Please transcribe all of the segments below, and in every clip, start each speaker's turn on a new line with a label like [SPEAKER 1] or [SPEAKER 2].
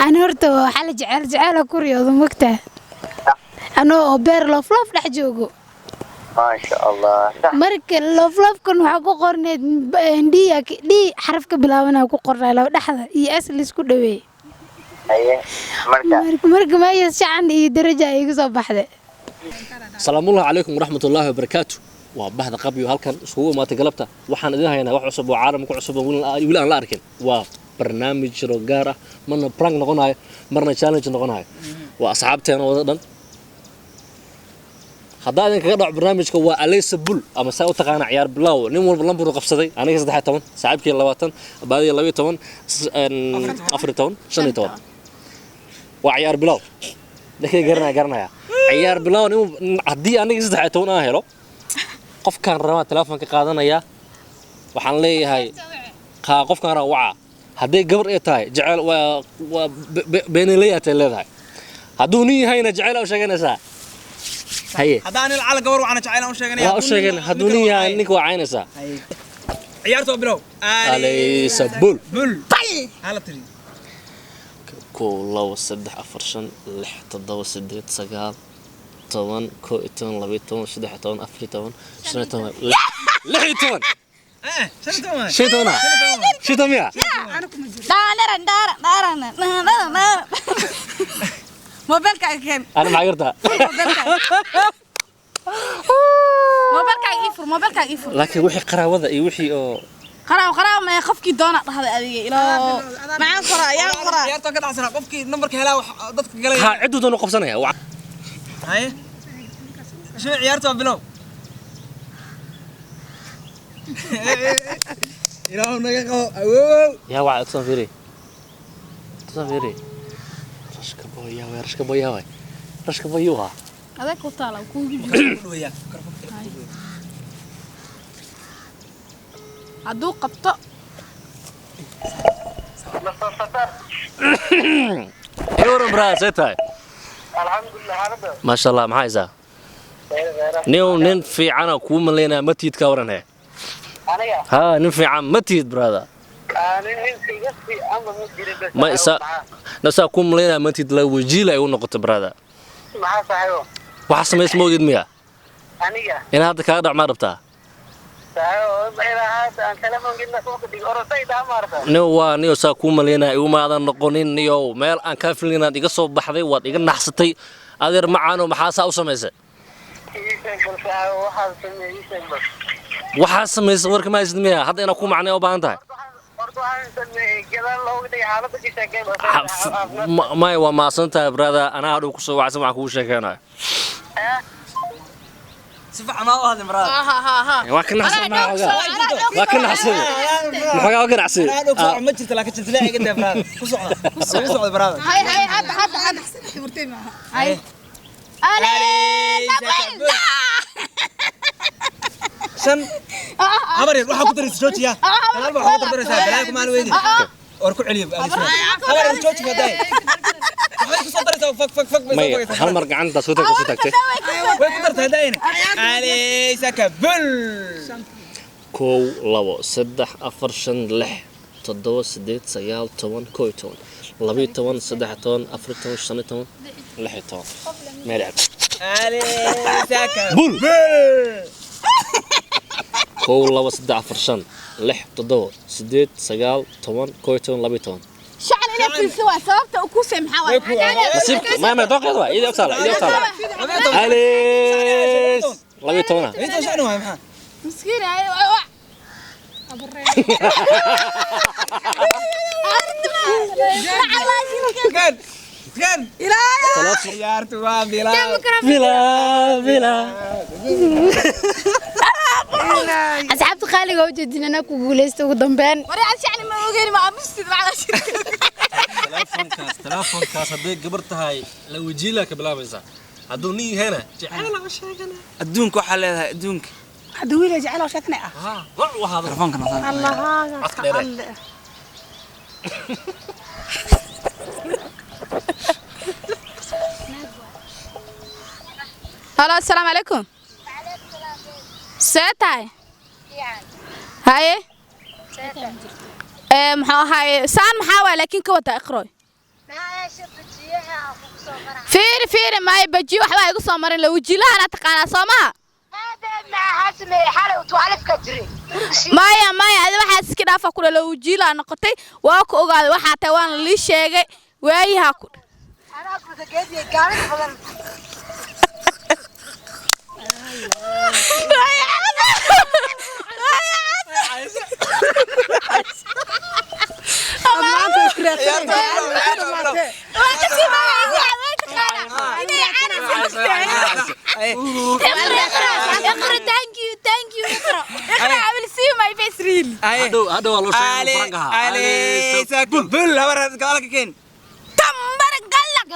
[SPEAKER 1] Ani horta waxaa la jecel jecela ku riyoodo, mogtaa, anoo oo beer loofloof dhex joogo.
[SPEAKER 2] Maasha Allah, sax.
[SPEAKER 1] Marka loofloofkan waxaa ku qorneed D, D xaraf ka bilaabanaa ku qornaa laba dhexda iyo S laisku dhaweey.
[SPEAKER 2] Haye, marka?
[SPEAKER 1] Marka meeshaas shacan iyo daraja iga soo baxday.
[SPEAKER 3] Salaamullahi calaykum waraxmatullaahi wabarakaatu. Waa bahda Qabyo halkan iskugu imaatay galabta. Waxaan idin haynaa wax cusub oo caalamka ku cusub oo weli aan la arkin. Waa barnaamij jiro gaar ah, marna prank noqonayo, marna challenge noqonayo. Waa asxaabteena wada dhan. Haddaa idin kaga dhaco barnaamijka, waa Aleysa Bul ama saa u taqaana ciyaar bilaaw. Nin walba lambaruu qabsaday. Aniga 13, saaxiibkii 20, baadiya 12, 14, 15. Waa ciyaar bilaaw. Ninkay garanaya garanaya ciyaar bilaaw. Nin haddii aniga 13 aan helo, qofkaan rabaa telefoonka qaadanaya. Waxaan leeyahay qaa qofkaan rabaa wacaa. Hadday gabar ay tahay, jecel waa beenaleey atay leedahay. Hadduu nin yahayna, jecel u sheeganaysaa. Haye.
[SPEAKER 4] Haddaan nin lacala gabar wacana, jacayl aan u sheeganaya.
[SPEAKER 3] Waa u sheegeen. Hadduu nin yahay, ninka waa caynaysaa.
[SPEAKER 4] Ciyaarta waa bilow.
[SPEAKER 3] Alaysa bul.
[SPEAKER 4] Bul hala tiri.
[SPEAKER 3] 1, 2, 3, 4, 5, 6, 7, 8, 9, 10, 11, 12, 13, 14, 15, 16.
[SPEAKER 4] Eh, 15 waay.
[SPEAKER 3] 15 ah, 15 miya?
[SPEAKER 5] Dhaaran dhaaran dhaaran dhaaran dhaaran. Mobilkaaga keen.
[SPEAKER 3] Ana maxaa gartaa?
[SPEAKER 5] Mobilkaaga. Mobilkaaga ii fur, mobilkaaga ii fur.
[SPEAKER 3] Laakiin wixii qaraabada iyo wixii oo
[SPEAKER 5] Qaraaw qaraaw ma qofkii doona dhahday adiga ilaa maxaan qoraa, yaa qoraa?
[SPEAKER 4] Ciyaarta ka dhacsanaa, qofkii nambarka helaa wax dadka galaya.
[SPEAKER 3] Ha, cidduu doonu qabsanaya.
[SPEAKER 4] Haye shuu, ciyaarta waa bilow. Ilaahu naga qabo, awow.
[SPEAKER 3] Yaa waa tusan, fiiri, tusan, fiiri. Rashka boy yaa waay, rashka boy yaa waay, rashka boy yuu ahaa.
[SPEAKER 5] Adag ku taala kuugu jiro.
[SPEAKER 4] Dhaweeyaa.
[SPEAKER 5] Hadduu qabto.
[SPEAKER 3] Waran braa, see tahay?
[SPEAKER 2] Alxamdulilah, xaaladda.
[SPEAKER 3] Maasha Allah. Maxaa haysaa? Nin nin fiicana kuu malaynaya ma tiid? Ka waran he?
[SPEAKER 2] Aniga?
[SPEAKER 3] Ha, nin fiican ma tiid, brother?
[SPEAKER 2] Nin iga fiicanba ma jirin bas.
[SPEAKER 3] Ma isa nafsaa kuu malaynaya ma tiid. La wajiila ay u noqoto, brother.
[SPEAKER 2] Maxaa, saaxiibo?
[SPEAKER 3] Waxa samays ma ogid miya?
[SPEAKER 2] Aniga?
[SPEAKER 3] Inaa hadda kaaga dhac maa rabtaa?
[SPEAKER 2] Saaxiibo, ilaa hadda aan telefoonkiina dhulka dhigo orotay daa maarta.
[SPEAKER 3] Nin waa niyo saa kuu malaynaya igumaadan noqonin. Niyow, meel aan kaa filin inaad iga soo baxday, waad iga naxsatay, adeer macaano. Maxaa saa u samaysay?
[SPEAKER 2] Ii sheeg bal, saaxiibo, waxaad sameeyey ii sheeg bal.
[SPEAKER 3] Waxaa samaysay warka ma haysid miya? Hadda inaa ku macnay u baahan tahay.
[SPEAKER 2] Horta waxaan sameeyey gadaal looga dhigay xaaladda ka sheekay bal.
[SPEAKER 3] Maya, waa mahadsan tahay, brother. Anaa hadhow kusoo wacsan, waxaan kugu sheekeynayo.
[SPEAKER 4] Si fiican maa u hadlin, brother.
[SPEAKER 5] Ha ha ha.
[SPEAKER 3] Waa ka naxsan maxoogaa, waa ka naxsan maxoogaa, waa ka naxsan.
[SPEAKER 4] Anaa dhow sooco ma jirto, laakiin jiltila iga daa, brother. Ku socda, ku socda, brother.
[SPEAKER 5] Hay hay, hadda hadda hadda. Hay. Alaysa bul.
[SPEAKER 4] Shan habar yar waxaa ku daraysa joojiya, gadaal baa waxaa ku dardaraysaa balaa kumaan weydi. War ku celiyo habar yar, jooji maadaay waxbay ku soo daraysaa, fag fag fag bay soo
[SPEAKER 3] Maya,
[SPEAKER 4] fogaysaa.
[SPEAKER 3] Hal mar gacanta soo taag, soo taagtay.
[SPEAKER 4] Way ku dartay hadaayna. Alaysaka bul.
[SPEAKER 3] 1, 2, 3, 4, 5, 6, 7, 8, 9, 10, 11, 12, 13, 14, 15, 16, meel.
[SPEAKER 4] Alaysaka
[SPEAKER 3] Bul. 1, 2, 3, 4, 5, 6, 7, 8, 9, 10, 11, 12.
[SPEAKER 5] Shacan inay fiirso waa sababta uu ku seemxaa waa.
[SPEAKER 3] Nasiibka maya, maya, dooqeed waa iyada ogtaala, iyada ogtaala. Alis 12.
[SPEAKER 4] Inta shan waay maxaa?
[SPEAKER 5] Miskiin ay wa.
[SPEAKER 4] Kan kan ciyaartu waa bilaab.
[SPEAKER 3] Bila bila.
[SPEAKER 1] Asxaabta qaaliga, u jeedin anaa ku guuleysta ugu dambeyn.
[SPEAKER 5] Waryaa, shacni ma ogeyn, ma aamusid macala shirka.
[SPEAKER 3] Telefoonkaas, telefoonkaas hadday gabar tahay, la wajiila ka bilaabaysaa. Hadduu nin yahayna, jecel lama sheegana.
[SPEAKER 4] Adduunka waxaa leedahay adduunka.
[SPEAKER 6] Hadda wiil jecel oo sheeknay ah.
[SPEAKER 3] Ha, wac waxaad
[SPEAKER 4] Telefoonka nasaan.
[SPEAKER 6] Allahaaga.
[SPEAKER 3] Codka dheere.
[SPEAKER 5] Halo, assalaamu calaykum. See tahay? Haye. Ee, muxuu ahaaye saan maxaa waay laakiin ka wada iqroy. Fiiri, fiiri, maay bajiyo waxbaa igu soo marin. Lawajiilahana taqaanaa, soo maha? Maya, maya, adi waxaa iska dhaafa kula lawajiilaa noqotay. Waa ku ogaaday waxaa tahay, waana lii sheegay waayaha ku. Iqra, thank you, thank you, Iqra. Iqra, I will see my face really.
[SPEAKER 3] Hadhow, hadhow waa loo sheegay inuu frank ahaa.
[SPEAKER 4] Aleysa bul, habar gadaal ka keen.
[SPEAKER 5] Tambar galak.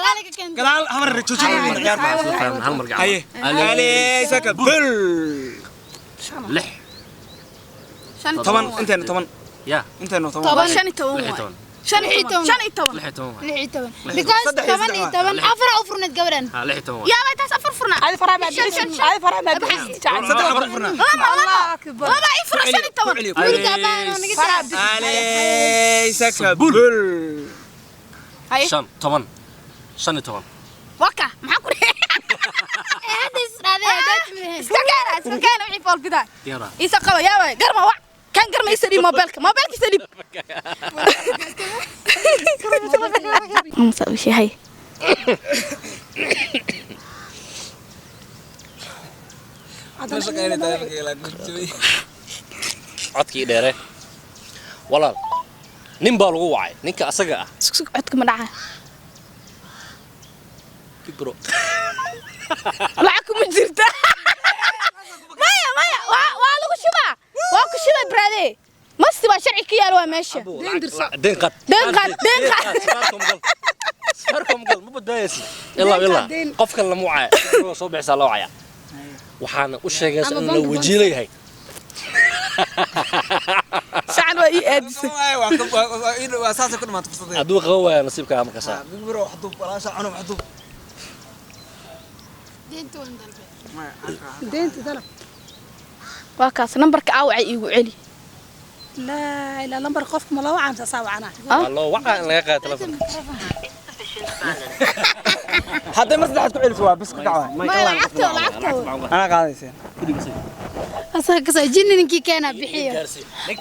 [SPEAKER 4] Gadaal, habar jooji ciyaar baa.
[SPEAKER 3] Hal mar gacan.
[SPEAKER 4] Haye. Aleysa bul.
[SPEAKER 3] Lix.
[SPEAKER 4] 10 inteena 10.
[SPEAKER 3] Ya.
[SPEAKER 4] Inteena 10.
[SPEAKER 5] 15.
[SPEAKER 3] 16.
[SPEAKER 5] 15, 15.
[SPEAKER 3] 16 waay.
[SPEAKER 1] 16, because
[SPEAKER 4] Saddex iyo
[SPEAKER 1] 10 iyo 10 afar u furneed gabadhan.
[SPEAKER 3] Ha, 16 waay.
[SPEAKER 5] Yaa bay taas afar furna.
[SPEAKER 6] Adi faraha baa bixis, adi faraha baa bixis.
[SPEAKER 4] Saddex afar furna.
[SPEAKER 5] Lama, lama, laba i fura, 15.
[SPEAKER 1] Wiilka abaan oo naga
[SPEAKER 6] Faraha bixis.
[SPEAKER 4] Aleysa bul.
[SPEAKER 5] Haye.
[SPEAKER 3] 5, 10, 15.
[SPEAKER 5] Waka maxaa ku dheh?
[SPEAKER 1] Hadda isdhaadee haddaad timid.
[SPEAKER 5] Iska keena, iska keena wixii fool fidaa.
[SPEAKER 3] Diyaar.
[SPEAKER 5] Isa qaba, yaa bay garma wac kan garma isa dhiib mobilka, mobilka isa dhiib. Musa wixii hay.
[SPEAKER 3] Codkii dheere, walaal, nin baa lagu wacay ninka asaga ah.
[SPEAKER 5] Sug, sug, codka ma dhaca.
[SPEAKER 3] Big bro.
[SPEAKER 5] Lacag kuma jirta. Maya, maya, waa lagu shubaa, waa ku shubay brade. Masti waa sharci ka yaal waa meesha.
[SPEAKER 3] Deen qad.
[SPEAKER 5] Deen qad, deen qad.
[SPEAKER 3] Safaricom gal, Safaricom gal, ma badbaadaysid ilaa ilaa qofkan lama wacaya. Waa soo bixisaa, la wacaya, waxaana u sheegaysa in la wajiila yahay.
[SPEAKER 5] Sacan waa ii aadisay.
[SPEAKER 4] Waa saasay ku dhamaatay fursadda.
[SPEAKER 3] Hadduu qaban waaya nasiibkaa markaasaa.
[SPEAKER 4] Big bro, wax duub, walaasha cunug wax duub.
[SPEAKER 6] Deynta dalab.
[SPEAKER 5] Waa kaas nambarka aawacay, iigu celi.
[SPEAKER 6] Laa ilaa lambar qofka ma loo wacaa mise asaa wacanaa?
[SPEAKER 3] Waa loo wacaa in laga qaado telefoonka.
[SPEAKER 4] Hadday mar saddexaad ku celiso waa bis ka kacwa.
[SPEAKER 5] Maya, lacagta, lacagta.
[SPEAKER 4] Anaa qaadayseen.
[SPEAKER 1] Asaga kasoo jinni ninkii keenaa bixiyo,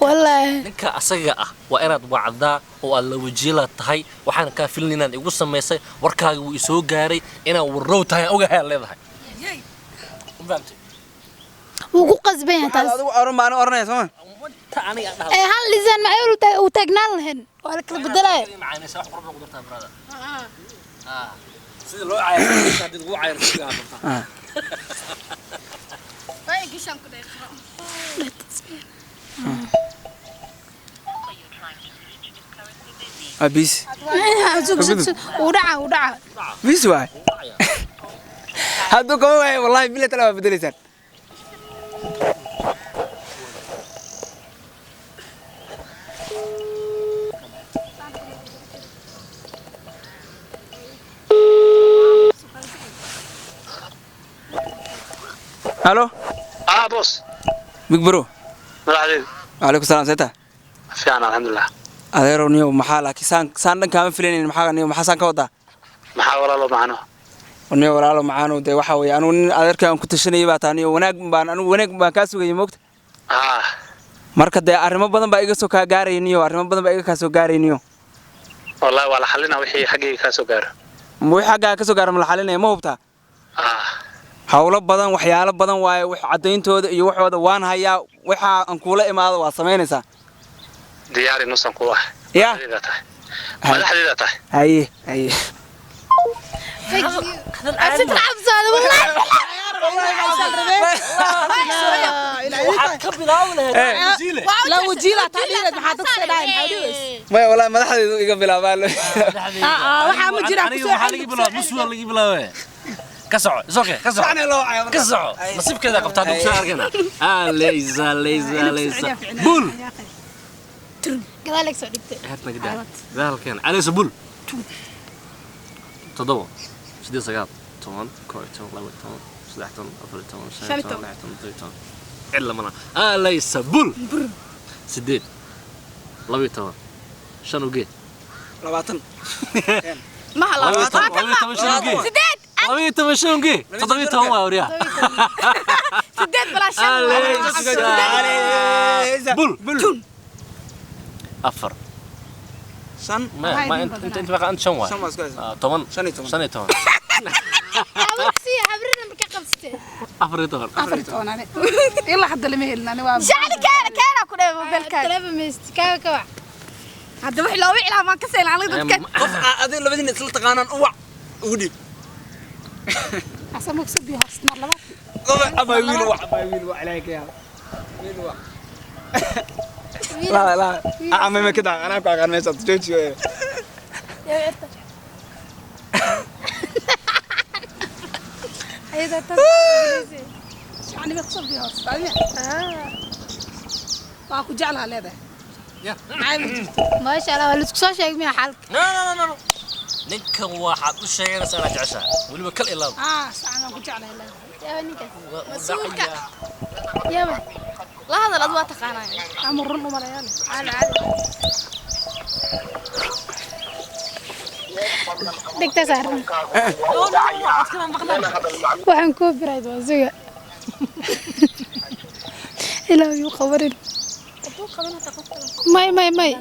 [SPEAKER 1] wallaahi.
[SPEAKER 3] Ninka asaga ah waa inaad wacdaa oo aad la wajiila tahay. Waxaan kaa filin inaad igu samaysay, warkaaga wuu isoo gaaray inaad warrow tahay, ogahay aad leedahay. Ma fahamtay?
[SPEAKER 1] Wuu ku qasban yahay taas.
[SPEAKER 4] Adigu oran baan oranaya, soo ma?
[SPEAKER 3] Ta aniga dhaha.
[SPEAKER 1] Ee hal lisaan ma ayuu uu taagnaan lahayn, waa la kala bedelaya.
[SPEAKER 3] Macaanaysa wax qurux ku dartaa, brother. Ah, sida loo cayro haddii lagu cayro sidaa rabtaa.
[SPEAKER 5] Waa gishan ku dheeqro.
[SPEAKER 4] Waa bis.
[SPEAKER 1] Sug, sug, sug, uu dhaca, uu dhaca.
[SPEAKER 4] Bis waay. Hadduu kama waayo, wallahi bila tala waa bedelaysaan. Halo.
[SPEAKER 2] Ah, boss.
[SPEAKER 4] Big bro.
[SPEAKER 2] Madaxdeedu.
[SPEAKER 4] Calaykum salaam, seeta?
[SPEAKER 2] Fiican, alxamdulilah.
[SPEAKER 4] Adeerow, niyow maxaa laakiin saan saan dhan kaama filaynin. Maxaa niyow, maxaa saan ka wadaa?
[SPEAKER 2] Maxaa, walaalo macno?
[SPEAKER 4] Niyow, walaalo macaanow, dee waxaa weeye anugu nin adeerkay aan ku tashanayay baa taa. Niyow, wanaag baan anugu, wanaag baan kaa sugayay, moogta. Marka dee arrimo badan baa iga soo kaa gaaraya niyow, arrimo badan baa iga kaa soo gaaraya niyow.
[SPEAKER 2] Wallahi waa la xalinaa wixii xaggayga kaa soo gaaro.
[SPEAKER 4] Ma wixii xaggaaga ka soo gaara ma la xalinaya, ma hubtaa?
[SPEAKER 2] Ah.
[SPEAKER 4] Hawlo badan, waxyaalo badan waaye, wax caddayntooda iyo waxooda waan hayaa. Waxa aan kuula imaado waa samaynaysaa.
[SPEAKER 2] Diyaari nusan ku ah.
[SPEAKER 4] Ya.
[SPEAKER 2] Madaxdeeda tahay, madaxdeeda tahay.
[SPEAKER 4] Haye, haye.
[SPEAKER 1] Si cabsooda, wallahi.
[SPEAKER 3] Waxaad ka bilaabi lahayd wajiile.
[SPEAKER 6] La wajiila taa dhiireed, maxaa dadka dhahay, maxaa dhiireys?
[SPEAKER 4] Maya, wallahi madaxdeedu iga bilaabaa.
[SPEAKER 6] Waxaa ma jiraan.
[SPEAKER 3] Aniga
[SPEAKER 6] kusoo
[SPEAKER 3] waxaa laga bilaabay muswa laga bilaabay. Ka soco, is okay, ka soco, ka soco, nasiibkeeda qabtaa hadda kusoo arkayna. Aleysa, aleysa, aleysa bul.
[SPEAKER 1] Gadaal eg soo dhigtay.
[SPEAKER 3] Heertna gadaa gadaalkeen. Aleysa bul. 7, 8, 9, 10, 11, 12, 13, 14, 15, 16, 17, 17 cid lamana. Aleysa bul. 8, 12, 5 ugeed.
[SPEAKER 4] 20.
[SPEAKER 5] Ma halaabin.
[SPEAKER 3] 12 shan uge.
[SPEAKER 5] 8.
[SPEAKER 3] 12 shan uge. 17 waa waryaa.
[SPEAKER 5] 8 balaa 5.
[SPEAKER 3] Aleysa. Bul.
[SPEAKER 4] Bul.
[SPEAKER 3] 4.
[SPEAKER 4] 5.
[SPEAKER 3] ما انت بقى انت شن واي.
[SPEAKER 4] 5 waa isku haysaa.
[SPEAKER 3] 10.
[SPEAKER 4] 15.
[SPEAKER 3] 15.
[SPEAKER 1] Awarsiya habrina marka qabsatay.
[SPEAKER 3] 14.
[SPEAKER 6] 14 ani. Ilaa hadda lama helin ani waa.
[SPEAKER 5] Shacli keena keena ku dheebo mobilkaaga.
[SPEAKER 1] Taleefon maysti kaaga ka wac.
[SPEAKER 5] Hadda wixii loo wici lahaa maan ka seen aniga dadka.
[SPEAKER 4] Qof adiga labadiina isla taqaanaan u wac ugu dhiib.
[SPEAKER 6] Asa maqsad biyo hoosna laba.
[SPEAKER 4] Qof ama wiil wac ama wiil wac ilaahay ka yaab. Wiil wac. La la ama ma kada anaa ku aqaan meesha joojiyo.
[SPEAKER 1] Ayada tan.
[SPEAKER 6] Shacni maqsad biyo hoosna. Waa ku jeclaha leedahay.
[SPEAKER 1] Maasha Allah, waa la isku soo sheegay miyaa xaalka?
[SPEAKER 3] No no no no. Ninkan waxaad u sheeganaysaa inaad jeceshahay. Weliba kal ilaab.
[SPEAKER 6] Shacni waan ku jeclahay leedahay.
[SPEAKER 1] Yaa ninkaas.
[SPEAKER 5] Masuulka.
[SPEAKER 1] Yaaba.
[SPEAKER 5] La hadal ad waa taqaanaa.
[SPEAKER 6] Ama run u malayaal.
[SPEAKER 1] Caadi caadi. Dhegta saaran. Waxaan kuu biray waa suga. Ilaahu yuu qabarin. May may may.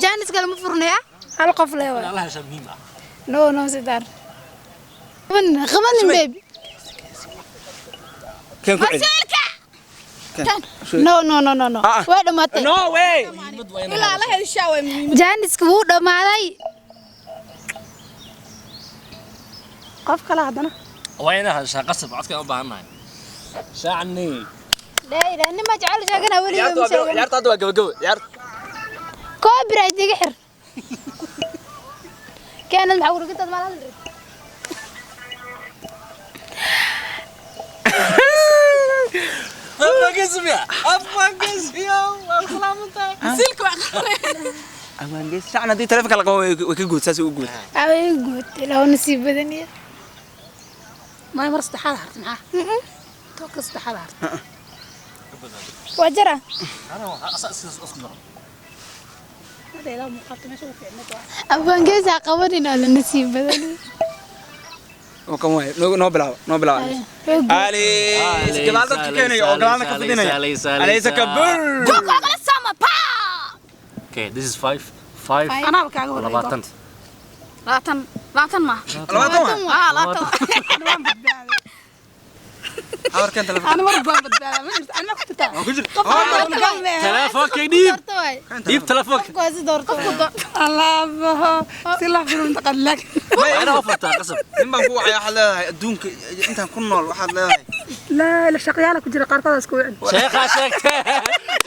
[SPEAKER 1] Jaanis kale ma furnaya? Hal qof lee waay.
[SPEAKER 3] Allah hesha muhiim ah.
[SPEAKER 1] No no sidaar. Qabanin baby.
[SPEAKER 4] Kan ku celi.
[SPEAKER 5] Masuulka.
[SPEAKER 1] No no no no no. Waa dhamaatay.
[SPEAKER 4] No way.
[SPEAKER 5] Ilaa la heshaa way muhiim.
[SPEAKER 1] Jaaniska wuu dhamaaday.
[SPEAKER 6] Qof kale haddana.
[SPEAKER 3] Waa inaad heshaa qasab codka u baahannahay. Shacni.
[SPEAKER 1] Laa ilaaha nima jecel sheegana weligaa ma sheegan.
[SPEAKER 4] Ciyaarta hadda waa gabagabo. Ciyaarta.
[SPEAKER 1] Copyright iga xir. Keenan maxaa urugintaad maal hadli.
[SPEAKER 4] Afka waa salaamantahay.
[SPEAKER 5] Masuulka waa qabanay.
[SPEAKER 4] Awaangees. Shacni haddii taleefanka la qabo way ka guud saas u guud.
[SPEAKER 1] Away guud ilaahu nasiib badan yahay.
[SPEAKER 6] Ma mar saddexaad harta maxaa? Toka saddexaad harta.
[SPEAKER 1] Waa jara.
[SPEAKER 3] Ana waxa asaas isku daro.
[SPEAKER 6] Hada ilaa muuqato meesha ugu fiicneed waa.
[SPEAKER 1] Awaangees ha qabanin oo la nasiib badan yahay.
[SPEAKER 4] Oo kan waay. Noo bilaabo. Noo bilaabo. Ali gadaal dadka keenaya oo gadaalna ka fidinaya. Alaysa kabul.
[SPEAKER 5] Jooko kala sama pa.
[SPEAKER 3] Okay, this is 5 5
[SPEAKER 6] Anaa kaaga horreeyay.
[SPEAKER 3] 20.
[SPEAKER 5] 20 20 ma.
[SPEAKER 4] 20 waa.
[SPEAKER 5] 20.
[SPEAKER 6] Waan badbaaday.
[SPEAKER 4] Habarkan telefoon.
[SPEAKER 6] Ana mar baan badbaaday. Ma jirto ana ku jirtaa.
[SPEAKER 4] Waa ku jirta.
[SPEAKER 3] Telefoonka dhiib. Dhiib telefoonka.
[SPEAKER 1] Qofku waa si doorto.
[SPEAKER 6] Allah si la fiirin taqan laakiin.
[SPEAKER 3] Waa inaad afartaa qasab.
[SPEAKER 4] Nin baan ku wacaya waxaad leedahay adduunka intaan ku nool waxaad leedahay.
[SPEAKER 6] La la shaqayaala ku jira qaarkood isku wicin.
[SPEAKER 3] Sheekha sheegtay.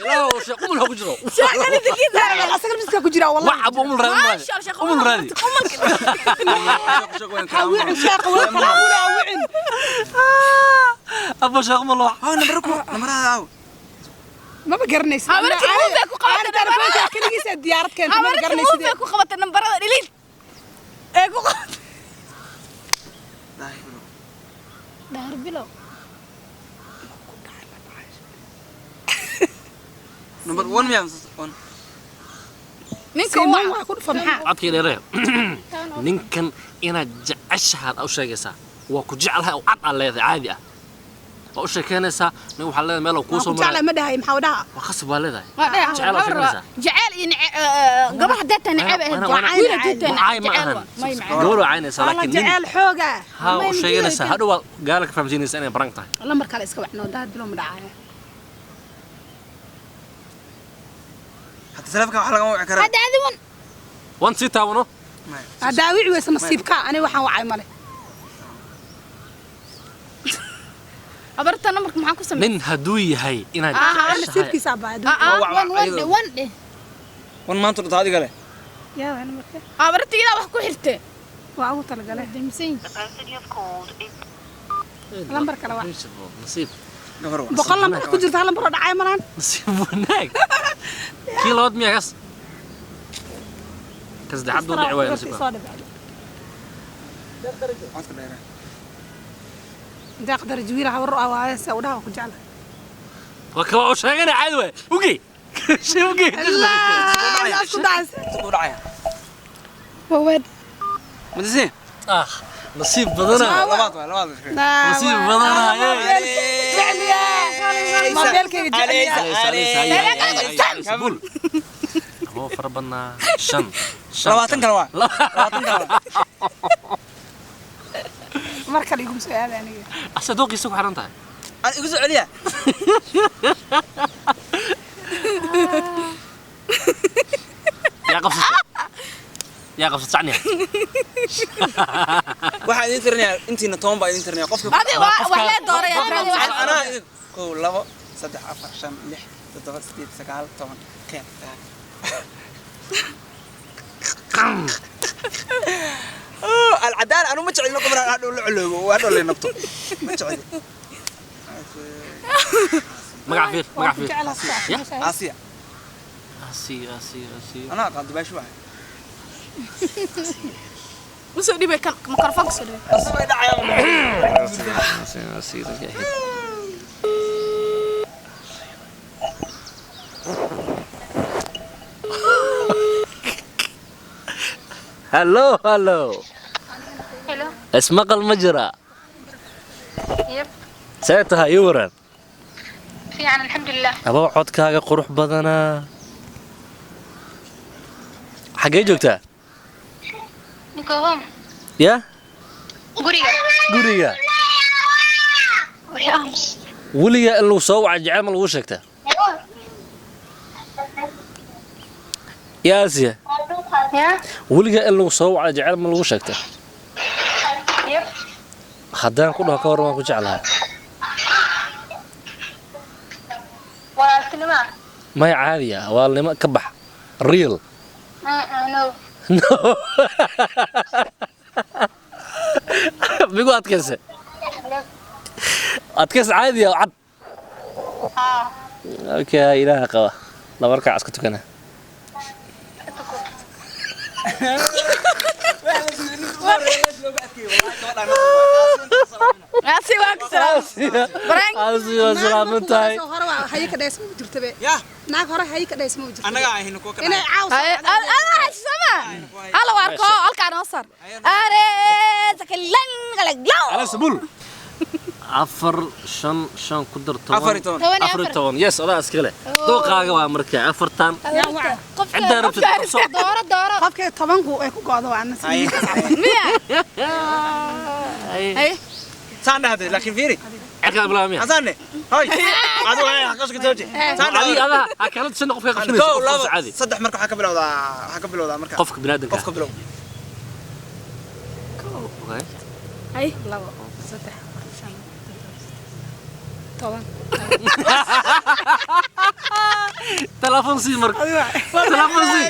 [SPEAKER 3] Ilaahu sheekh umul ha ku jiro.
[SPEAKER 6] Shaqada dikiisa asaga miska ku jira wallahi.
[SPEAKER 3] Wax abu umul raadi.
[SPEAKER 5] Maasha Allah sheekh
[SPEAKER 3] Umul raadi.
[SPEAKER 4] Shaq weyn
[SPEAKER 6] Ha wicin sheekh waa kala wala wicin.
[SPEAKER 3] Abu sheekh umul wax.
[SPEAKER 4] Haa nambar ku nambarada aaw.
[SPEAKER 6] Ma garanaysid.
[SPEAKER 5] Habartii muufay ku qabatay
[SPEAKER 6] Telefoonka kaligiisa diyaarad keentay ma
[SPEAKER 5] Habartii
[SPEAKER 6] garanaysid.
[SPEAKER 5] muufay ku qabatay nambarada dhiliid. Ee ku qabatay.
[SPEAKER 1] Dhahar bilow.
[SPEAKER 4] Number 1 miyaa 1.
[SPEAKER 5] Ninka
[SPEAKER 6] Waa
[SPEAKER 5] waa
[SPEAKER 6] ku dhufa maxaa?
[SPEAKER 3] Codkii dheeree. Ninkan inaad jeceshahay aad u sheegaysaa. Waa ku jecelahay oo cad aad leedahay caadi ah. Waa u sheekeynaysaa nin waxaa leedahay meel uu kuu soo
[SPEAKER 6] Ku jeclaa
[SPEAKER 3] maray.
[SPEAKER 6] ma dhahay maxaa dhaha?
[SPEAKER 3] Waa qasab baa leedahay.
[SPEAKER 5] waa dhahay.
[SPEAKER 3] Jecel aad sheeganaysaa.
[SPEAKER 5] Jecel iyo gabar hadaa tahay neceb ahayd. Wiil hadduu tahay
[SPEAKER 3] Wacay ma
[SPEAKER 5] jecel
[SPEAKER 3] ahan.
[SPEAKER 5] waa. May macaan.
[SPEAKER 3] Gabar waa caynaysaa
[SPEAKER 6] Allah
[SPEAKER 3] laakiin nin
[SPEAKER 6] jecel xooga.
[SPEAKER 3] ha u sheeganaysaa hadhow waad gaala ka fahamsiinaysaa inay baran tahay.
[SPEAKER 6] Lambar kale iska wacno dahar bilow ma dhacayo.
[SPEAKER 4] Hatta telefoonka wax lagama wici karaa.
[SPEAKER 1] Hadda adigun.
[SPEAKER 3] Waan sii taabano.
[SPEAKER 6] Hadaa wici weysa nasiibka ani waxaan wacay male.
[SPEAKER 5] Habarta nambarka maxaa ku sameeyay?
[SPEAKER 3] Nin hadduu yahay inaad jeceshahay.
[SPEAKER 6] Nasiibkiisa baa adduun.
[SPEAKER 1] One one dheh one dheh.
[SPEAKER 4] Wan maanta dhunta adiga leh.
[SPEAKER 6] Yaa waa nambarka.
[SPEAKER 5] Habarta iyadaa wax ku xirtay.
[SPEAKER 6] Waa ugu talagalay.
[SPEAKER 1] Damsan.
[SPEAKER 6] Lambar kale waa.
[SPEAKER 3] Nasiib.
[SPEAKER 4] Gabar waa.
[SPEAKER 6] 100 lambar ku jirta hal lambar oo dhacay malaan.
[SPEAKER 3] Nasiib wanaag. Kii labaad miyaa kaas? Ka saddexaad buu dhici waaya nasiibka.
[SPEAKER 6] Soo dhibcay.
[SPEAKER 4] Codka dheeree.
[SPEAKER 6] Deeq darajo wiil habar u ah waa sa u dhaha ku jeclahay.
[SPEAKER 3] Waa ka waa u sheeganaya caadi waay. Ugi. Shay ugi.
[SPEAKER 6] La isku dhacaysa.
[SPEAKER 4] Isku dhacaya.
[SPEAKER 1] Waa one.
[SPEAKER 4] Madisi?
[SPEAKER 3] Ah, nasiib badanaa.
[SPEAKER 4] Labaad waa labaad.
[SPEAKER 3] Nasiib badanaa.
[SPEAKER 6] Moobilkayga jecel.
[SPEAKER 3] Aleysa bul. Aboo fara badnaa. Shan. Shan.
[SPEAKER 4] 20 kale waa. 20 kale waa.
[SPEAKER 6] Mar kale iguma soo aada aniga.
[SPEAKER 3] Asa dooqiisa ku xiran tahay.
[SPEAKER 4] Aan igu soo celiya.
[SPEAKER 3] Yaa qabsatay. Yaa qabsatay sacniya.
[SPEAKER 4] Waxaan idin tirinayaa intiina 10 baa idin tirinayaa qofka.
[SPEAKER 5] Adi waa wax lee dooraya brother.
[SPEAKER 4] Anaa idin 1 2 3 4 5 6 7 8 9 10 keen. العدالة أنا ما جعل لكم أنا أقول علوه وأنا اللي نبته ما جعل.
[SPEAKER 3] Magac fiir, magac fiir. Ya.
[SPEAKER 4] عاصية.
[SPEAKER 3] Asiya, Asiya, Asiya.
[SPEAKER 4] أنا قاعد باش واحد.
[SPEAKER 5] Usoo dhibay kan mikrofoonka soo dhibay.
[SPEAKER 4] أصبع دعيا.
[SPEAKER 3] Asiya, Asiya, Asiya. Hello, hello.
[SPEAKER 7] Hello.
[SPEAKER 3] Ismaqal ma jira.
[SPEAKER 7] Yep.
[SPEAKER 3] See tahay ii waran.
[SPEAKER 7] Fiican alxamdulilah.
[SPEAKER 3] Aboo codkaaga qurux badanaa. Xaggee joogtaa?
[SPEAKER 7] Go home.
[SPEAKER 3] Ya?
[SPEAKER 7] Guriga.
[SPEAKER 3] Guriga.
[SPEAKER 7] Wixii aamus.
[SPEAKER 3] Weligaa in lagu soo waca jecel ma lagu sheegtaa? Yaa Asiya,
[SPEAKER 7] Ya?
[SPEAKER 3] weligaa in lagu soo waca jecel ma lagu sheegtaa?
[SPEAKER 7] Yep.
[SPEAKER 3] Haddaan ku dhaho ka hor waan ku jeclahay.
[SPEAKER 7] Walaaltinima.
[SPEAKER 3] Maya caadi ah, waalnimo ka bax. Real.
[SPEAKER 7] No.
[SPEAKER 3] No. Migu adkayse. Adkays caadi ah oo cad.
[SPEAKER 7] Haa.
[SPEAKER 3] Okay, ilaaha qaba. Laba rakac iska tukana.
[SPEAKER 5] Asi waa ku salaam. Frank.
[SPEAKER 3] Asiya waa salaaman tahay.
[SPEAKER 6] Hore waa haye ka dhays ma jirto be.
[SPEAKER 4] يا
[SPEAKER 6] Naag hore haye ka dhays ma jirto.
[SPEAKER 4] أنا قاعد هنا كوكا.
[SPEAKER 6] Inay caaws.
[SPEAKER 5] Ana xasuusama. Hala waarko halkaan oo sar. Are sakalan galaglaw.
[SPEAKER 3] Aleysa bul. Afar shan shan ku dar toban.
[SPEAKER 4] 14.
[SPEAKER 3] 14. Yes, adaa iska leh. Dooqaaga waa marka afartan.
[SPEAKER 6] Yaa waca.
[SPEAKER 3] Ciddaa rabtid qabso.
[SPEAKER 1] Dooro dooro.
[SPEAKER 6] Qofka tobanku ay ku go'do waa nasiib.
[SPEAKER 5] Miya? Ay.
[SPEAKER 4] سان هذا لكن فيري.
[SPEAKER 3] Cirkaa bilaabay miya?
[SPEAKER 4] حسن هاي هذا هاي حقك توجه. سان
[SPEAKER 3] Adiga adaa ha kala tusina qofka qabsanaysa.
[SPEAKER 4] كو
[SPEAKER 3] Qofka
[SPEAKER 4] لaba
[SPEAKER 3] caadi.
[SPEAKER 4] saddex marka waxaa ka bilowdaa waxaa ka bilowdaa marka
[SPEAKER 3] Qofka bini'aadamka.
[SPEAKER 4] qofka bilow.
[SPEAKER 3] Okay.
[SPEAKER 5] Ay.
[SPEAKER 6] 2 3 4 5 10.
[SPEAKER 3] Telefoon sii marka. Telefoon sii.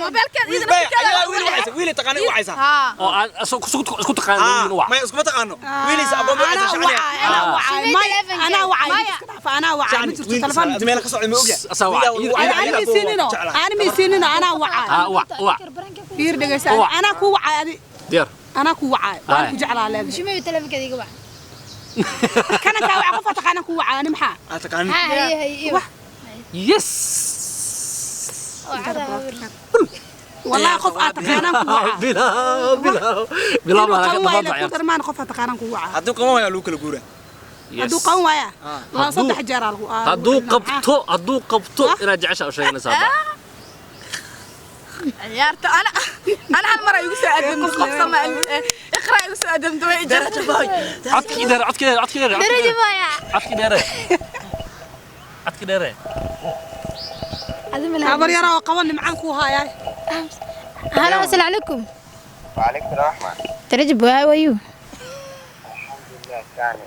[SPEAKER 5] Moobilka
[SPEAKER 4] wiil bay ayaa wiil wacaysa wiil taqaanay wacaysa.
[SPEAKER 5] Haa.
[SPEAKER 3] Oo aad isku taqaano wiil wac.
[SPEAKER 4] maya iskuma taqaano wiilaysa aboon bay wacaysa shacniya.
[SPEAKER 6] Anaa wacay. Anaa wacay. Iska dhaaf anaa wacay. Ma jirto telefoon.
[SPEAKER 4] meel ka socday ma ogya.
[SPEAKER 3] Asaa wac.
[SPEAKER 6] Ani ma siinino. Ani ma siinino anaa wacay.
[SPEAKER 3] Ha wac wac.
[SPEAKER 6] Fiir dhageysa. Anaa ku wacay adi.
[SPEAKER 3] Diyaar.
[SPEAKER 6] Anaa ku wacay. Waan ku jeclaa leedahay.
[SPEAKER 1] Shumay telefonkeeda iga wac.
[SPEAKER 6] Kana kaa wacay qof taqaana ku wacay ani maxaa?
[SPEAKER 4] Aad taqaani.
[SPEAKER 1] Ha hay hay iyo.
[SPEAKER 3] Yes.
[SPEAKER 6] والله qof aad taqaanaan ku wacaa.
[SPEAKER 3] Bilaw bilaw. Bilaw
[SPEAKER 6] Inuu
[SPEAKER 3] baa laga
[SPEAKER 6] qaban waayo
[SPEAKER 3] dhamaan
[SPEAKER 6] ku darmaan qof aad taqaanaan ku wacaa.
[SPEAKER 4] Hadduu qaban waayo lagu kala guuraa.
[SPEAKER 6] Hadduu qaban waaya laba saddex jeer aa lagu
[SPEAKER 3] Hadduu qabto inaad jeceshaa u sheeganaysaa hadda.
[SPEAKER 5] Ciyaarta ana ana hal mar ay igu soo aadamto qof sama iqra igu soo aadamto way jarto.
[SPEAKER 3] Codkii dheer, codkii dheer, codkii dheer.
[SPEAKER 1] Darajo baya.
[SPEAKER 3] Codkii dheer. Codkii dheer.
[SPEAKER 6] Habar yar oo qaban nimcaan ku hayaa.
[SPEAKER 1] Hello, assalaamu calaykum.
[SPEAKER 2] وعليكم السلام ورحمة
[SPEAKER 1] Darajo boy, how are you?
[SPEAKER 2] الله ثاني.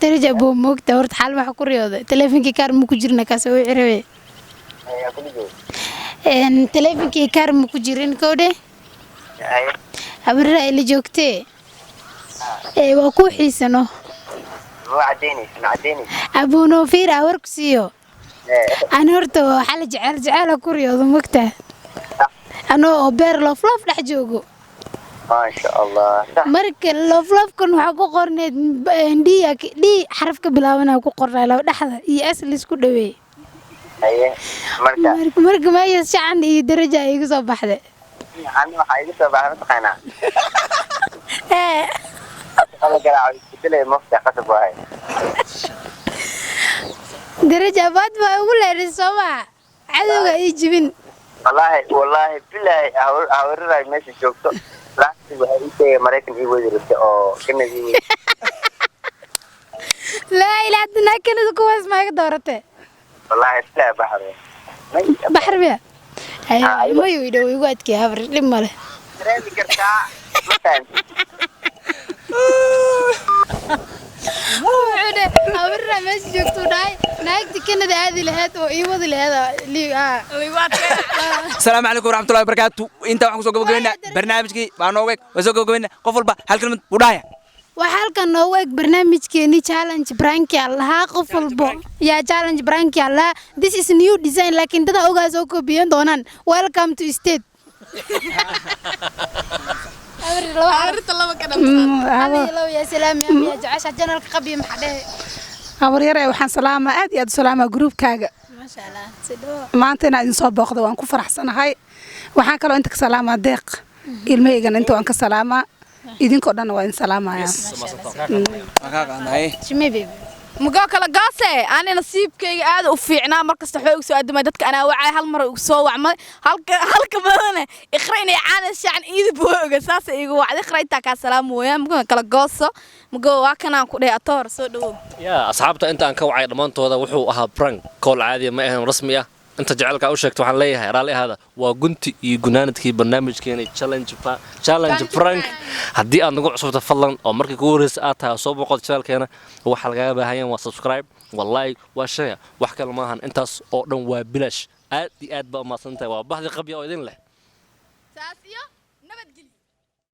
[SPEAKER 1] Darajo buu moogta horta xal waxa ku riyooday. Telefonkii kaar ma ku jirna kaas oo cirawe.
[SPEAKER 2] يا كل جو.
[SPEAKER 1] Een telefonkii kaar ma ku jirin koodhe.
[SPEAKER 2] أي
[SPEAKER 1] Habarra ay la joogtee. Ee waa ku xiisano.
[SPEAKER 2] هو عديني عديني.
[SPEAKER 1] Abuno fiir war ku siiyo. Ani horta waxaa la jecel jecel ku riyoodo moogta. Anoo oo beer loof loof dhex joogo.
[SPEAKER 2] ما شاء الله. صح.
[SPEAKER 1] Marka loof loofkan waxaa ku qorneyd D D xaraf ka bilaabanaa ku qornay laba dhexda iyo S la isku dhaweey.
[SPEAKER 2] أي مركا.
[SPEAKER 1] Marka meesha shacan iyo daraja ay iga soo baxday.
[SPEAKER 2] Ani waxaa iga soo baxay, mataqaanaa?
[SPEAKER 1] Ee.
[SPEAKER 2] Ala garaaco isbedelay mafta qasab waaye.
[SPEAKER 1] Daraja abaad baa ugu leeray, soo maa cadowga ii jibin.
[SPEAKER 2] Wallaahi, wallaahi, bilaahi, hawriraay meesha joogto lacagti waxay ii sheegay Maraykan ii wadi rabtay oo Canada ii wadi.
[SPEAKER 1] Laa ilaa hadda naa Kanada kuwaas maa iga dooratee?
[SPEAKER 2] Wallaahi bilaahi, baxar.
[SPEAKER 1] Baxar miya? Mayu idhow igu adkay habar, dhib male.
[SPEAKER 2] Dareemi kartaa, ma fahanti?
[SPEAKER 1] Wuxuu dhe habarraa meesha joogtuu dhahay naagti Kanada aadi lahayd oo ii wadi lahayd.
[SPEAKER 4] Asalaamu calaykum waraxmatullahi wabarakaatu. Intaa waxaan kusoo gabagabeynaa barnaamijkii baa noogu eg. Waan soo gabagabeynaa. Qof walba hal kelmad buu dhahaya.
[SPEAKER 1] Waxaa halkan noogu eg barnaamijkeeni challenge prank aan lahaa. Qof walbo yaa challenge prank aan lahaa. This is new design, laakiin dada ogaa soo koobiyan doonaan. Welcome to state. Yaa salaami ama yaa jecesha channelka qabya, maxaa dhehe?
[SPEAKER 6] Habaryare, waxaan salaamaa, aad iyo aad u salaamaa gruubkaaga.
[SPEAKER 1] Maasha Allah, si dhawo.
[SPEAKER 6] Maanta inaad idin soo booqdo waan ku faraxsanahay. Waxaan kaloo inta ka salaamaa Deeq, ilmahaygana inta waan ka salaamaa. Idinkoo dhanna waa idin salaamaya.
[SPEAKER 4] Waan kaa qaadnay.
[SPEAKER 1] Shimee baby.
[SPEAKER 5] Mugoo kala goose, ani nasiibkayga aad u fiicnaa. Markasta waxba igu soo aadamay dadka anaa wacay, hal mar igu soo wacmay. Halka halka badane Iqra inay caanas shaacan iida buu oga, saas igu wacday. Iqra, intaa kaa salaam mooyaan. Mugoo kala gooso, mugoo waa kanaan ku dhahay atoor soo dhawow.
[SPEAKER 3] Yaa asxaabta, inta aan ka wacay dhammaantooda wuxuu ahaa prank call caadiya, ma ahayn rasmi ah. Inta jaceylka u sheegto waxaan leeyahay raalli ahaada. Waa gunti iyo gunaanadkii barnaamijkeeni challenge prank. Haddii aad nagu cusubta, fadlan, oo markii kugu horreysa aad tahay soo boqod channelkeena, waxaa lagaaga baahan yahay waa subscribe, waa like, waa share, wax kale maahan. Intaas oo dhan waa bilaash. Aad iyo aad baa umahadsan tahay. Waa bahdi qabya oo idin leh.
[SPEAKER 5] Saas iyo